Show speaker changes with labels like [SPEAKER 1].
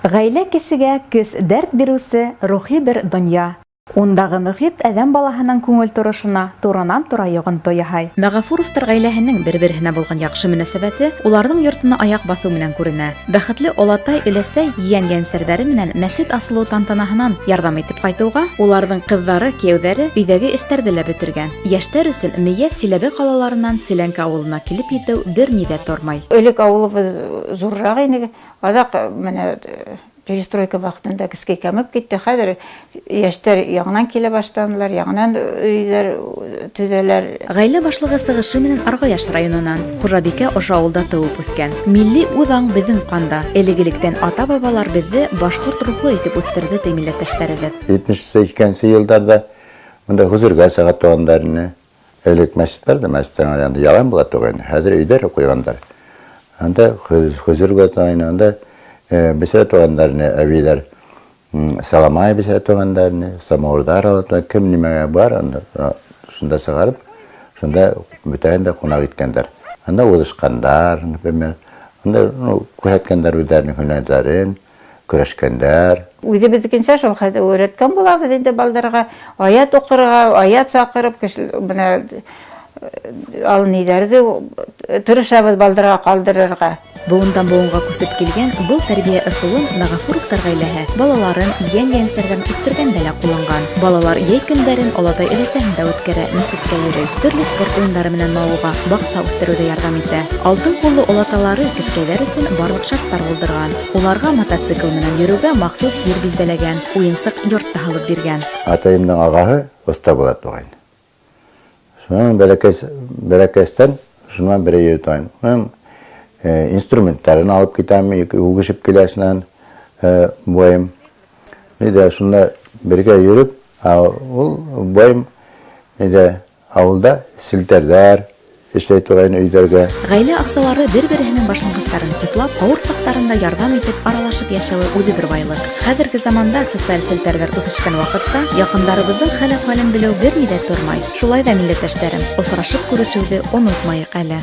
[SPEAKER 1] Гаилә кешегә көс, дәрт бирүсе рухи бер дөнья. Ундагы мөхит адәм балаһының күңел торышына турынан-тура йогынты яһай. Мәгафуровтар гаиләһенең бер-береһенә булган яхшы мөнәсәбәте уларның йортына аяк баҫыу менән күренә. Бәхетле олатай, өләсәй, ейән-ейәнсәрҙәре менән мәсет асылыу тантанаһынан ярҙам итеп ҡайтыуға, уларҙың ҡыҙҙары, кейәүҙәре өйҙәге эштәрҙе лә бөтөргән. Йәштәр өсөн Мейәҫ, Силәбе ҡалаларынан Селәнкә ауылына килеп етеү бер ни дә тормай.
[SPEAKER 2] Элек ауылыбыҙ ҙурыраҡ ине, аҙаҡ менә перестройка ваҡытында кескәй кәмеп китте. Хәҙер йәштәр яңынан килә башланылар, яңынан өйҙәр төҙәләр.
[SPEAKER 1] Ғаилә башлығы сығышы менән Арғаяш районынан. Хужабикә ошо ауылда тыуып үҫкән. Милли үҙаң беҙҙең ҡанда. Элек-электән ата-бабалар беҙҙе башҡорт рухлы итеп үҫтерҙе, ти милләттәштәребеҙ.
[SPEAKER 3] 72 нсе йылдарҙа мында хозурға сыға торғандар ине. Элек мәсет бар ҙа, мәсеттән янында ялан була торғайны. Хәҙер өйҙәр ҡуйғандар. Анда хозурға торғайны, анда бесерә торғандар ине әбейҙәр. Саламай бесерә торғандар ине, самауырҙар алып, кем нимәгә бар, анда шунда сығарып, шунда бөтәһен дә ҡунаҡ иткәндәр. Анда уҙышҡандар, например, анда, ну, күрһәткәндәр үҙҙәренең һөнәрҙәрен, көрәшкәндәр.
[SPEAKER 2] Үҙебеҙҙекенсә шул хәҙер өйрәткән булабыҙ инде балдарға аят уҡырға, аят саҡырып, кеше менә ал ниҙәрҙе тырышабыҙ балдарға ҡалдырырға.
[SPEAKER 1] Быуындан быуынға күсеп килгән был тәрбиә ысулын Мәғәфүровтар ғаиләһе балаларын ейән-ейәнсәрҙән үҫтергәндә лә ҡулланған. Балалар йәй көндәрен олатай өләсәһендә үткәрә, мәсеткә йөрөй, төрлө спорт уйындары менән мауыға, баҡса үҫтереүҙә ярҙам итә. Алтын ҡуллы олаталары кескәйҙәр өсөн барлыҡ шарттар булдырған. Уларға мотоцикл менән йөрөүгә махсус ер билдәләгән, уйынсыҡ йорт та һалып биргән.
[SPEAKER 3] Атайымдың ағаһы оҫта була торғайны. Шунан бәләкәс, бәләкәстән шунан берәй йөрөй торғайны. Шунан инструменттарын алып китәм, үгешеп килә шунан бабайым. Нидә шунда бергә йөрөп, ул бабайым нидә ауылда селтәрҙәр эшләй торғайны өйҙәргә.
[SPEAKER 1] Ғаилә ағзалары бер-береһенең башланғыстарын хуплап, ауыр саҡтарында ярҙам итеп, аралашып йәшәүе үҙе бер байлыҡ. Хәҙерге заманда социаль селтәрҙәр үҫешкән ваҡытта яҡындарыбыҙҙың хәл-әхүәлен белеү бер ни ҙә тормай. Шулай ҙа, милләттәштәрем, осрашып күрешеүҙе онотмайыҡ әле.